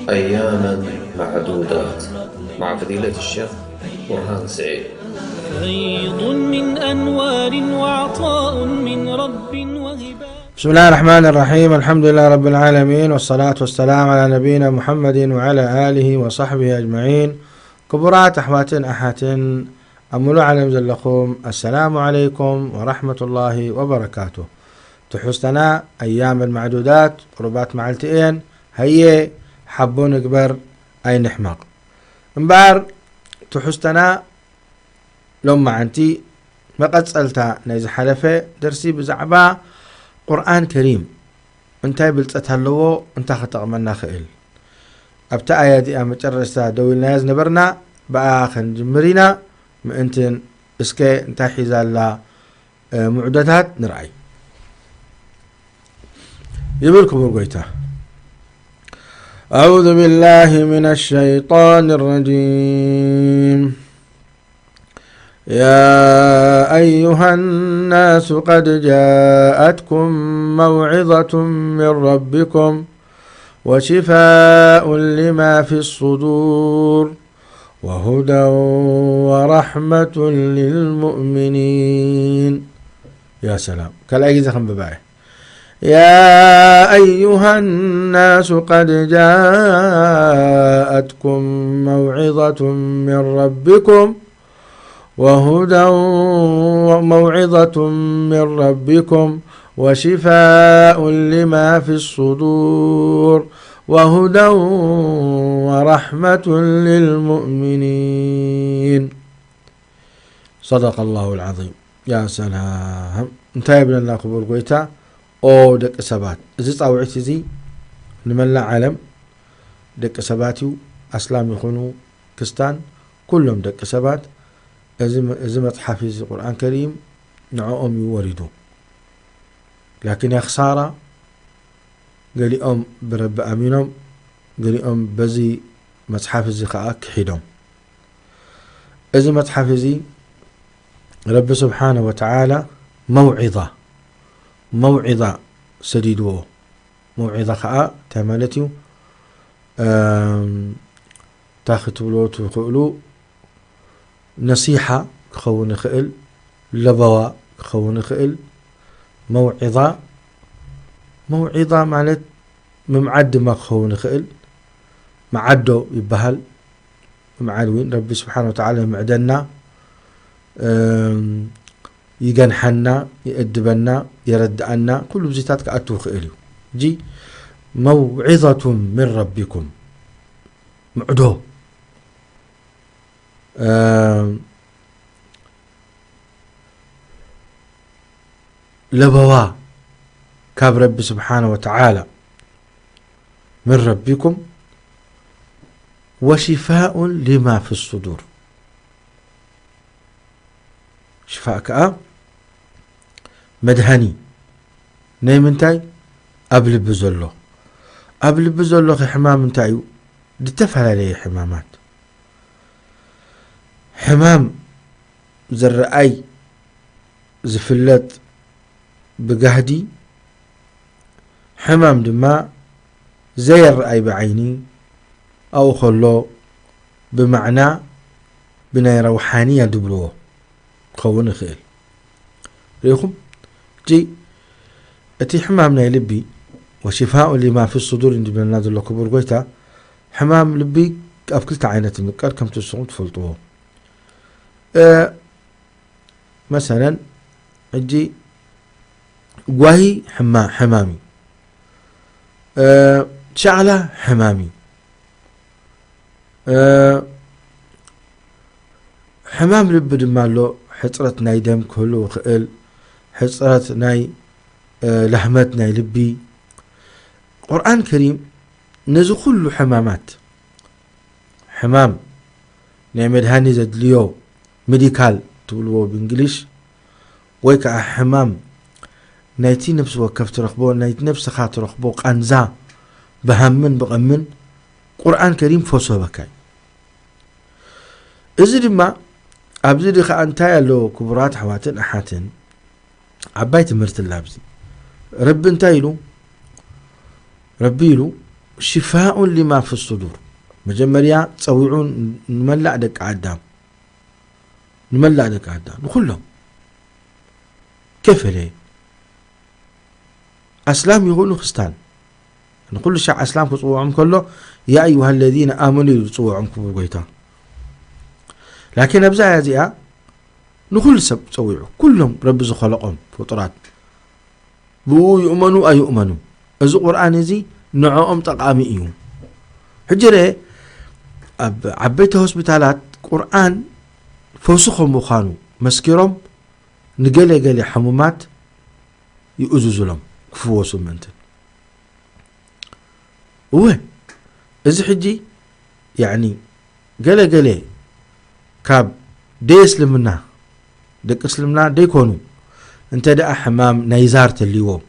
أياما معدودات مع فضيلة الشيخ برهان سعيد. فيض من أنوار وعطاء من رب وهبة. بسم الله الرحمن الرحيم. الحمد لله رب العالمين، والصلاة والسلام على نبينا محمد وعلى آله وصحبه أجمعين. ክቡራት ኣሕዋትን ኣሓትን ኣብ ሙሉእ ዓለም ዘለኹም፣ ኣሰላሙ ዓለይኩም ወራሕመቱላሂ ወበረካቱ። ትሑዝተና ኣያመን ማዕዱዳት፣ ቁሩባት መዓልቲ እየን። ሃየ ሓቦ ንግበር፣ ኣይንሕመቕ። እምበኣር ትሑዝተና ሎማዓንቲ መቐጸልታ ናይ ዝሓለፈ ደርሲ ብዛዕባ ቁርኣን ከሪም እንታይ ብልጸት ኣለዎ፣ እንታይ ክጠቕመና ክእል፣ ኣብታ ኣያ እዚኣ መጨረሽታ ደው ኢልናያ ዝነበርና ብኣ ክንጅምር ኢና። ምእንትን እስከ እንታይ ሒዛ ኣላ፣ እ፣ ምዑደታት ንርኣይ ይብል ክቡር ጎይታ። أعوذ بالله من الشيطان الرجيم. يا أيها الناس قد جاءتكم موعظة من ربكم وشفاء لما في الصدور وهدى ورحمة للمؤمنين. يا سلام. ካልኣይ ግዜ ከንብባ እየ። يا أيها الناس قد جاءتكم موعظة من ربكم وهدى وموعظة من ربكم وشفاء لما في الصدور وهدى ورحمة للمؤمنين. صدق الله العظيم. يا سلام. እንታይ ይብለና ክቡር ጎይታ? ኦ ደቂ ሰባት፣ እዚ ጻውዒት እዚ ንመላእ ዓለም ደቂ ሰባት እዩ። ኣስላም ይኹኑ ክስታን፣ ኩሎም ደቂ ሰባት፣ እዚ መ-፣ እዚ መጽሓፍ እዚ ቁርኣን ከሪም ንዕኦም እዩ ወሪዱ። ላኪን ያ ክሳራ፣ ገሊኦም ብረቢ ኣሚኖም፣ ገሊኦም በዚ መጽሓፍ እዚ ኸኣ ክሒዶም። እዚ መጽሓፍ እዚ ረቢ ስብሓነ ወተዓላ መውዒዛ፣ መውዒዛ ሰዲድዎ። መውዒዛ ኸኣ እንታይ ማለት እዩ? እም፣ እንታይ ክትብልዎ ትኽእሉ? ነሲሓ ክኸውን ይኽእል፣ ለበዋ ክኸውን ይኽእል። መውዒዛ፣ መውዒዛ ማለት ምምዓድ ድማ ክኸውን ይኽእል። መዓዶ ይበሃል። ምምዓድ እውን ረቢ ስብሓነ ወተዓላ ይምዕደና፣ እም፣ ይገንሓና፣ ይእድበና፣ የረድኣና፣ ኩሉ ብዚታት ክኣቱ ይኽእል እዩ። እጂ መውዒዘቱን ምን ረቢኩም፣ ምዕዶ፣ እም፣ ለበዋ ካብ ረቢ ስብሓነ ወተዓላ፣ ምን ረቢኩም ወሽፋኡን ሊማ ፊ ሱዱር። ሽፋእ ከኣ መድሃኒ ናይ ምንታይ? ኣብ ልቢ ዘሎ። ኣብ ልቢ ዘሎ ከ ሕማም እንታይ እዩ? ዝተፈላለየ ሕማማት። ሕማም ዝረኣይ ዝፍለጥ ብጋህዲ፣ ሕማም ድማ ዘይረኣይ ብዓይኒ፣ ኣብኡ ከሎ ብማዕና ብናይ ረውሓንያ ድብልዎ ክኸውን ይኽእል። ርኢኹም? እቲ፣ እቲ ሕማም ናይ ልቢ፣ ወሽፋኡ ሊማ ፊ ሱዱር እንድብለና ዘሎ ክቡር ጎይታ፣ ሕማም ልቢ ኣብ ክልተ ዓይነት ይምቀል፣ ከምቲ ንስኹም ትፈልጥዎ። እ፣ መሰለን፣ ሕጂ ጓሂ ሕማ-፣ ሕማም እዩ። እ፣ ሻቕላ ሕማም እዩ። እ፣ ሕማም ልቢ ድማ ኣሎ። ሕጽረት ናይ ደም ክህሉ ይኽእል፣ ሕጽረት ናይ፣ እ፣ ላህመት ናይ ልቢ። ቁርኣን ከሪም ነዚ ኩሉ ሕማማት፣ ሕማም ናይ መድሃኒ ዘድልዮ፣ ሜዲካል ትብልዎ ብእንግሊሽ፣ ወይ ከዓ ሕማም ናይቲ ነፍሲ ወከፍ ትረኽቦ፣ ናይቲ ነፍስኻ ትረኽቦ ቃንዛ ብሃምን ብቐምን ቁርኣን ከሪም ፈውሲ ህበካ እዩ። እዚ ድማ ኣብዚ ዲ ከዓ እንታይ ኣሎ ክቡራት ኣሕዋትን ኣሓትን፣ ዓባይ ትምህርቲ ኣላ ኣብዚ። ረቢ እንታይ ኢሉ? ረቢ ኢሉ ሽፋኡን ሊማ ፊ ሱዱር። መጀመርያ ጸዊዑ ንመላእ ደቂ ኣዳም፣ ንመላእ ደቂ ኣዳም፣ ንኹሎም ከፈለ። ኣስላም ይኹኑ ክርስታን፣ ንኹሉ ሻዕ ኣስላም ክጽውዖም ከሎ፣ ያ ኣዩሃ ለዚነ ኣመኑ እዩ ዝጽውዖም ክቡር ጎይታ። ላኪን ኣብዛ ኣያ እዚኣ ንኹሉ ሰብ ጸዊዑ፣ ኩሎም ረቢ ዝኸለቖም ፍጡራት፣ ብኡ ይእመኑ ኣይእመኑ፣ እዚ ቁርኣን እዚ ንዕኦም ጠቓሚ እዩ። ሕጂ ርአ፣ ኣብ ዓበይቲ ሆስፒታላት ቁርኣን ፈውሲ ከም ምዃኑ መስኪሮም፣ ንገለ ገለ ሕሙማት ይእዝዙሎም ክፍወሱ ምእንትን። እወ፣ እዚ ሕጂ፣ ያዕኒ፣ ገለ ገለ ካብ ደይ እስልምና፣ ደቂ እስልምና ደይኮኑ፣ እንተ ደኣ ሕማም ናይ ዛር ተልይዎም፣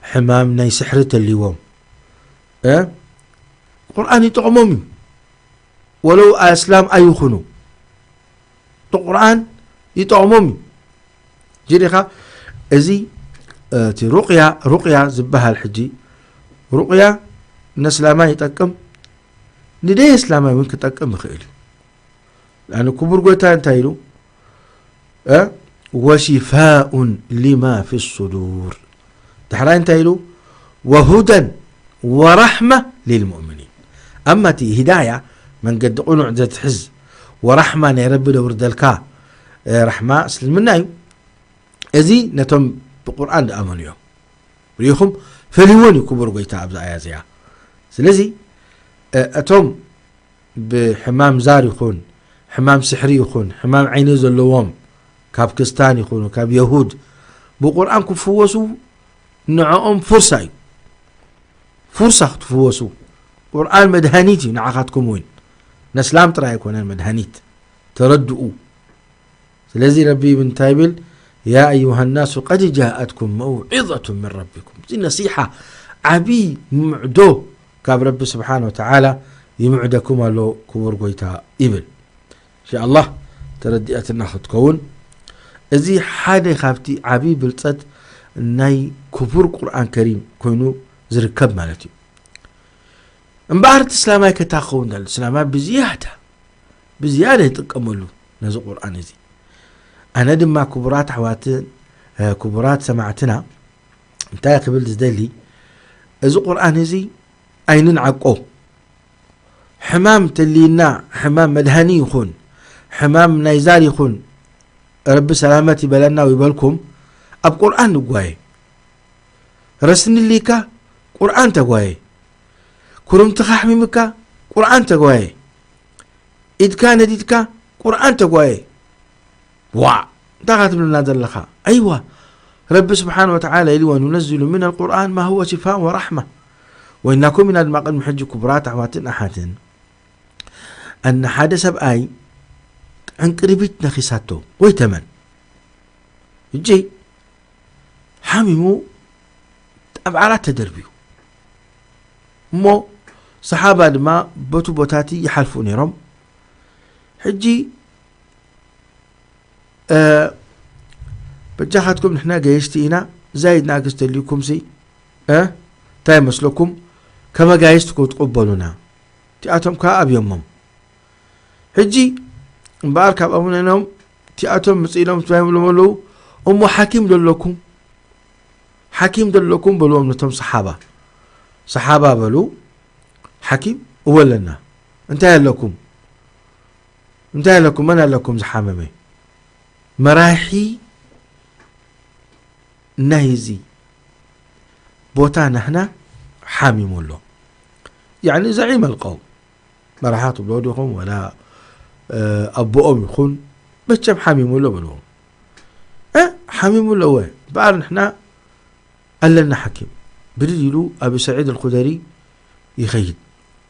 ሕማም ናይ ስሕሪ ተልይዎም፣ እ፣ ቁርኣን ይጠቕሞም እዩ። ወለው ኣስላም ኣይኹኑ፣ እቲ ቁርኣን ይጠቕሞም እዩ። ጅሪኻ እዚ፣ እቲ ሩቕያ፣ ሩቕያ ዝበሃል ሕጂ፣ ሩቕያ ነስላማይ ይጠቅም፣ ንደይ እስላማይ እውን ክጠቅም ይኽእል እዩ። ኣነ ክቡር ጎይታ እንታይ ኢሉ? እ? ወሽፋኡን ሊማ ፊ ሱዱር። ዳሕራይ እንታይ ኢሉ? ወሁደን ወራሕማ ሊልሙእሚኒን። ኣማ እቲ ሂዳያ፣ መንገዲ ቅኑዕ ዘትሕዝ፣ ወራሕማ ናይ ረቢ ደውርደልካ፣ እ፣ ራሕማ እስልምና እዩ። እዚ ነቶም ብቁርኣን ዝኣመኑ እዮም። ርኢኹም፣ ፈሊዎን እዩ ክቡር ጎይታ ኣብዛ ኣያ እዚኣ። ስለዚ፣ እ፣ እቶም ብሕማም ዛር ይኹን፣ ሕማም ስሕሪ ይኹን፣ ሕማም ዓይኒ ዘለዎም፣ ካብ ክስታን ይኹኑ፣ ካብ የሁድ፣ ብቁርኣን ክፍወሱ ንዕኦም ፍርሳ እዩ። ፍርሳ ክትፍወሱ። ቁርኣን መድሃኒት እዩ ንዓኻትኩም እውን። ነስላም ጥራይ ኣይኮነን መድሃኒት። ተረድኡ። ስለዚ ረቢ እንታይ ይብል? ያ ኣዩሃ ናሱ ቀድ ጃኣትኩም መውዒዘቱ ምን ረቢኩም። እዚ ነሲሓ፣ ዓብዪ ምዕዶ ካብ ረቢ ስብሓን ወተዓላ ይምዕደኩም ኣሎ ክቡር ጎይታ ይብል። እንሻኣላህ ተረዲኣትና ክትከውን፣ እዚ ሓደ ካብቲ ዓብዪ ብልጸት ናይ ክቡር ቁርኣን ከሪም ኮይኑ ዝርከብ ማለት እዩ። እምበኣር እቲ እስላማይ ከታ ክኸውን ዳል፣ እስላማይ ብዝያዳ፣ ብዝያዳ ይጥቀመሉ ነዚ ቁርኣን እዚ። ኣነ ድማ ክቡራት ኣሕዋትን፣ እ፣ ክቡራት ሰማዕትና፣ እንታይ ክብል ዝደሊ፣ እዚ ቁርኣን እዚ ኣይንንዓቆ። ሕማም ተልይና፣ ሕማም መድሃኒ ይኹን፣ ሕማም ናይ ዛር ይኹን፣ ረቢ ሰላመት ይበለና ይበልኩም፣ ኣብ ቁርኣን ንጓየ። ረስኒ ሊካ ቁርኣን ተጓየ። ኩርምትኻ ኣሕሚምካ ቁርኣን ተጓየ። ኢድካ ነዲድካ ቁርኣን ተጓየ። ዋእ፣ እንታይ ኢኻ ትብለና ዘለኻ? ኣይዋ፣ ረቢ ስብሓን ወተዓላ ኢልዎ፣ ኑነዝሉ ሚነል ቁርኣን ማ ሁወ ሽፋእ ወራሕማ። ወይናኩም ኢና ድማ ቅድሚ ሕጂ ክቡራት ኣሕዋትን ኣሓትን፣ ኣነ ሓደ ሰብኣይ ዕንቅርቢት ነኺሳቶ፣ ወይ ተመን። ሕጂ ሓሚሙ ኣብ ዓራት ተደርብዩ። እሞ ሰሓባ ድማ በቱ ቦታቲ ይሓልፉ ነይሮም። ሕጂ፣ እ፣ በጃኻትኩም ንሕና ገየሽቲ ኢና፣ ዛይድ ንኣግዝ ተልዩኩምሲ፣ እ፣ እንታይ መስለኩም? ከመጋየሽቲ ክትቕበሉና። እቲኣቶም ከኣ ኣብዮሞም። ሕጂ እምበኣር ካብ ኣቡነኖም እቲኣቶም ምጽእ ኢሎም እንታይ ይብሎም ኣለዉ? እሞ ሓኪም ዶ ኣለኩም? ሓኪም ዶ ኣለኩም? በልዎም ነቶም ሰሓባ። ሰሓባ በሉ፣ ሓኪም እወ ኣለና። እንታይ ኣለኩም? እንታይ ኣለኩም? መን ኣለኩም ዝሓመመ? መራሒ ናይዚ ቦታ ናህና ሓሚሙ ኣሎ። ያዕኒ ዘዒም ኣልቀውም። መራሓ ትብሎ ዲኹም ወላ፣ እ፣ ኣቦኦም ይኹን፣ መቸም ሓሚሙ ኣሎ በልዎም። እ፣ ሓሚሙ ኣሎ እወ፣ እምበኣር ንሕና ኣለና ሓኪም። ብድድ ኢሉ ኣቢ ሰዒድ ኣልኹደሪ ይኸይድ።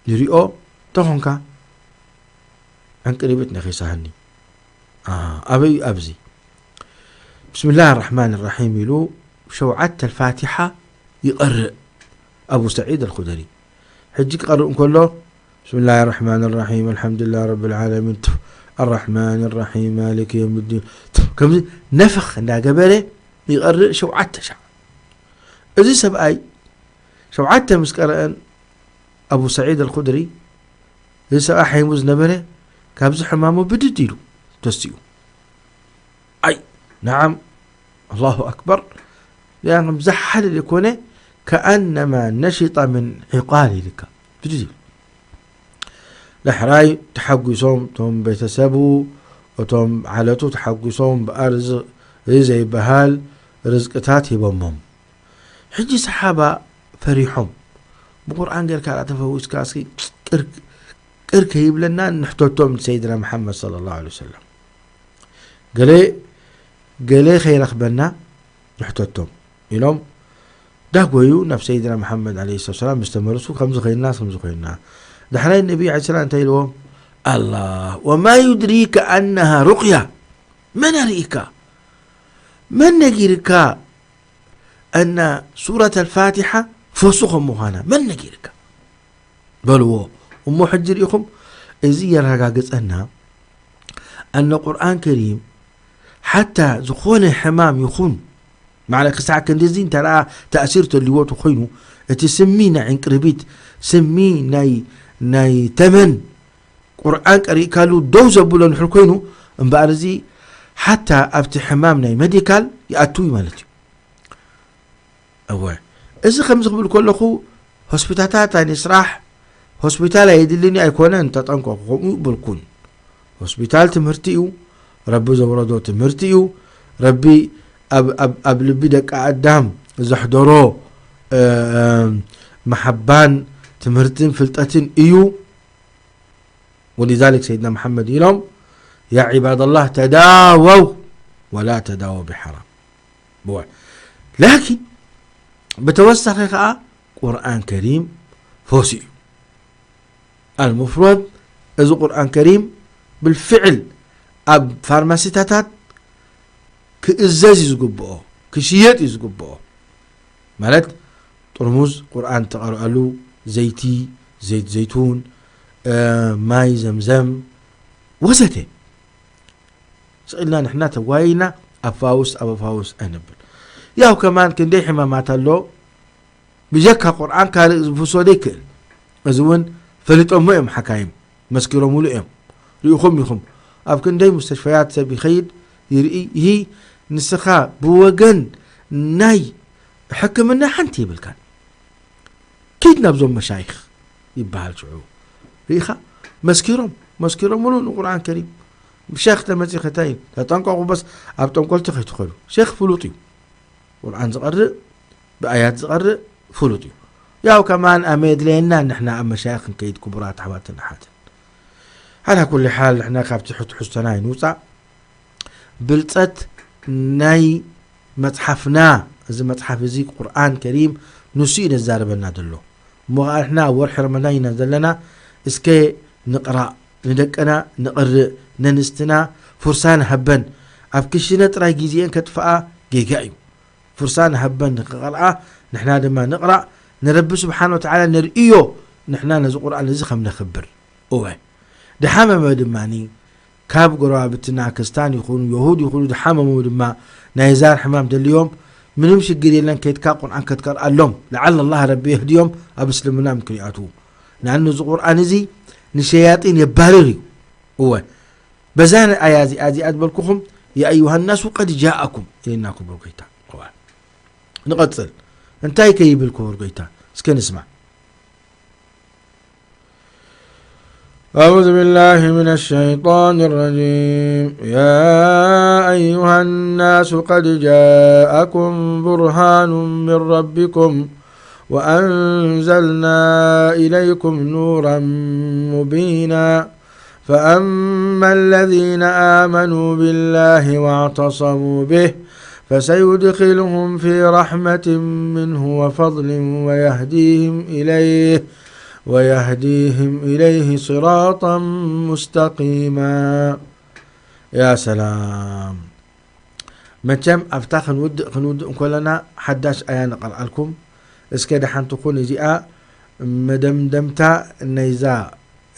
ይሪኦ፣ "እንታይ ኾንካ?" "ዕንቅሪቢት ነኺሳሃኒ." "ኣ፣ ኣበይ ኣብዚ?" "ብስምላህ ራሕማን ራሒም" ኢሉ ሸውዓተ ኣልፋቲሓ ይቐርእ ኣቡ ሰዒድ ኣልኹደሪ። ሕጂ ክቐርእ እንከሎ፣ "ብስምላህ ራሕማን ራሒም፣ ኣልሓምዱሊላህ ረብል ዓለሚን፣ ቱፍ፣ ኣራሕማን ራሒም፣ ማሊክ የውሚዲን፣ ቱፍ" ከምዚ ነፍኽ እንዳገበረ ይቐርእ ሸውዓተ ሻዕ። እዚ ሰብኣይ ሸውዓተ ምስ ቀረአን ኣቡ ሰዒድ ኣልኹድሪ፣ እዚ ሰብኣይ ሓይሙ ዝነበረ፣ ካብዚ ሕማሙ ብድድ ኢሉ ተሲኡ። ኣይ፣ ነዓም፣ ኣላሁ ኣክበር። ያን ከምዚ ሓደ ዘይኮነ፣ ከኣነማ ነሽጣ ምን ዒቃል ኢልካ። ብድድ ኢሉ። ዳሕራይ ተሓጒሶም፣ እቶም ቤተሰቡ፣ እቶም ዓለቱ ተሓጒሶም፣ ብኣርዝቕ፣ እዚ ዘይበሃል ርዝቅታት ሂቦሞም። ሕጂ ሰሓባ ፈሪሖም። ብቁርኣን ጌርካ ደኣ ተፈዊስካ፣ እስኪ ቅር-፣ ቅር ከይብለና ንሕተቶም ሰይድና መሓመድ ሰለላሁ ዐለይሂ ወሰለም። ገለ፣ ገለ ከይረኽበና ንሕተቶም ኢሎም ዳጎዩ ናብ ሰይድና መሓመድ ዐለይሂ ሰላም ምስ ተመለሱ፣ ከምዚ ኮይንና፣ ከምዚ ኮይንና። ዳሕራይ ነቢ ዐለይሂ ሰላም እንታይ ኢልዎም? ኣላ፣ ወማ ዩድሪከ ኣነሃ ሩቅያ። መን ኣርእካ? መን ነጊርካ ኣና ሱረት ኣልፋቲሓ ፈሱ ከም ምዃና መን ነጊርካ? በልዎ። እሞ ሕጂ ርኢኹም፣ እዚ የረጋግጸና ኣነ ቁርኣን ከሪም ሓታ ዝኾነ ሕማም ይኹን፣ ማለት ክሳዕ ክንድዚ እንተ ደኣ ተእሲር ተልይዎ ተኾይኑ፣ እቲ ስሚ ናይ ዕንቅርቢት፣ ስሚ ናይ፣ ናይ ተመን ቁርኣን ቀሪእካሉ ደው ዘብሎ እንድሕር ኮይኑ፣ እምበኣር እዚ ሓታ ኣብቲ ሕማም ናይ ሜዲካል ይኣቱ እዩ ማለት እዩ። እወ፣ እዚ ከምዚ ክብል ከለኹ፣ ሆስፒታላት ኣይንስራሕ፣ ሆስፒታል ኣየድልን ኣይኮነን፣ ተጠንቀቑ፣ ከምኡ ይበልኩን። ሆስፒታል ትምህርቲ እዩ፣ ረቢ ዘውረዶ ትምህርቲ እዩ። ረቢ ኣብ፣ ኣብ፣ ኣብ ልቢ ደቂ ኣዳም ዘሕደሮ፣ እ፣ መሓባን ትምህርትን ፍልጠትን እዩ። ወሊዛሊክ ሰይድና መሓመድ ኢሎም፣ ያ ዒባደላህ፣ ተዳወው ወላ ተዳወው ብሓራም። ብዋ-፣ ላኪን ብተወሳኺ ከኣ ቁርኣን ከሪም ፈውሲ እዩ። ኣልሙፍረድ፣ እዚ ቁርኣን ከሪም ብልፍዕል ኣብ ፋርማሲታታት ክእዘዝ እዩ ዝግብኦ፣ ክሽየጥ እዩ ዝግብኦ። ማለት ጥርሙዝ ቁርኣን ተቐርኣሉ፣ ዘይቲ፣ ዘይት ዘይቱን፣ እ፣ ማይ ዘምዘም ወዘተ። ስቕ ኢልና ንሕና ተጓይና ኣብ ፋውስ፣ ኣብ ፋውስ ኣይነብል። ያው ከማን ክንደይ ሕማማት ኣሎ፣ ብጀካ ቁርኣን ካልእ ዝፍሶ ዘይክእል። እዚ እውን ፈሊጦሞ እዮም ሓካይም፣ መስኪሮምሉ እዮም። ርኢኹም ኢኹም። ኣብ ክንደይ ሙስተሽፈያት ሰብ ይኸይድ፣ ይርኢ፣ ይሂ፣ ንስኻ ብወገን ናይ ሕክምና ሓንቲ የብልካን። ኪድ ናብዞም መሻይኽ ይበሃል ሽዑ። ርኢኻ? መስኪሮም፣ መስኪሮምሉ ንቁርኣን ከሪም። ብሸኽ ተመጺኸ እንታይ እዩ? ተጠንቀቑ፣ በስ ኣብ ጠንቆልቲ ከይትኸዱ። ሸኽ ፍሉጥ እዩ። ቁርኣን ዝቐርእ፣ ብኣያት ዝቐርእ ፍሉጥ እዩ። ያው ከማን ኣመ የድለየና ንሕና ኣብ መሻይኽ ክንከይድ፣ ክቡራት ኣሕዋትን ኣሓትን። ዓላ ኩሊ ሓል፣ ንሕና ካብቲ ሕትሕዝቶና ኣይንውጻእ። ብልጸት ናይ መጽሓፍና፣ እዚ መጽሓፍ እዚ ቁርኣን ከሪም ንሱ እዩ ዘዛርበና ዘሎ። እሞ ኸዓ ንሕና ኣብ ወርሒ ረመዳን ኢና ዘለና። እስከ ንቕራእ፣ ንደቅና ንቕርእ፣ ነንስትና ፍርሳ ንሃበን። ኣብ ክሽነ ጥራይ ግዜኤን ከጥፍኣ ጌጋ እዩ። ፍርሳ ንሃበን ንኽቐርኣ፣ ንሕና ድማ ንቕራእ፣ ንረቢ ስብሓን ወተዓላ ነርእዮ፣ ንሕና ነዚ ቁርኣን እዚ ከም ነኽብር። እወ፣ ድሓመመ ድማኒ፣ ካብ ጎረባብትና ክርስታን ይኹኑ የሁድ ይኹኑ ድሓመሙ ድማ ናይ ዛር ሕማም ደልዮም፣ ምንም ሽግር የለን፣ ከይድካ ቁርኣን ከትቀርኣሎም፣ ለዓለ ኣላህ ረቢ የህድዮም፣ ኣብ እስልምና ምክንያቱ። ንኣኑ እዚ ቁርኣን እዚ ንሸያጢን የባርር እዩ። እወ፣ በዛ ኣያ እዚኣ፣ እዚኣ ዝበልኩኹም፣ ያ ኣዩሃ ናሱ ቀድ ጃኣኩም ኢልና ክቡር ጎይታ። እወ። ንቐጽል። እንታይ ከ ይብል ክቡር ጎይታ? እስከ ንስማዕ። أعوذ بالله من الشيطان الرجيم. يا أيها الناس قد جاءكم برهان من ربكم وأنزلنا إليكم نورا مبينا. فأما الذين آمنوا بالله واعتصموا به فسيدخلهم في رحمة منه وفضل ويهديهم إليه، ويهديهم إليه صراطا مستقيما. يا سلام. መቸም ኣብታ ክንውድእ፣ ክንውድእ እንኮለና ሓዳሽ ኣያ ነቐርኣልኩም። እስከ ደሓን ትኹን እዚኣ መደምደምታ ናይዛ፣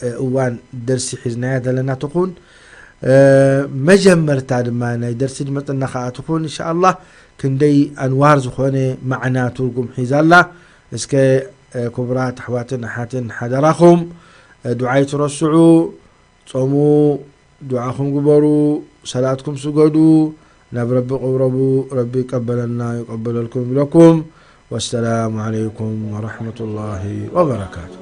እ፣ እዋን ደርሲ ሒዝናያ ዘለና ትኹን። እ፣ መጀመርታ ድማ ናይ ደርሲ ዝመጸና ከኣ ትኹን። እንሻኣላህ ክንደይ ኣንዋር ዝኾነ ማዕና ትርጉም ሒዛላ። እስከ ክቡራት ኣሕዋትን ኣሓትን ሓደራኹም ዱዓ ኣይትረስዑ። ጾሙ ዱዓኹም ግበሩ፣ ሰላትኩም ስገዱ፣ ናብ ረቢ ቅረቡ። ረቢ ይቀበለና ይቀበለልኩም ይብለኩም። ወሰላሙ ዓለይኩም ወረሕመቱላሂ ወበረካቱ።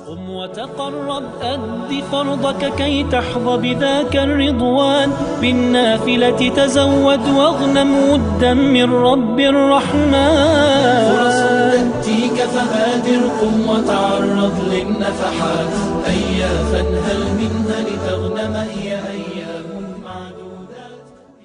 قم وتقرب، أد فرضك كي تحظى بذاك الرضوان. بالنافلة تزود واغنم ودا من رب الرحمن. فرص تأتيك فبادر، قم وتعرض للنفحات. هيا فانهل منها لتغنم هي أيام.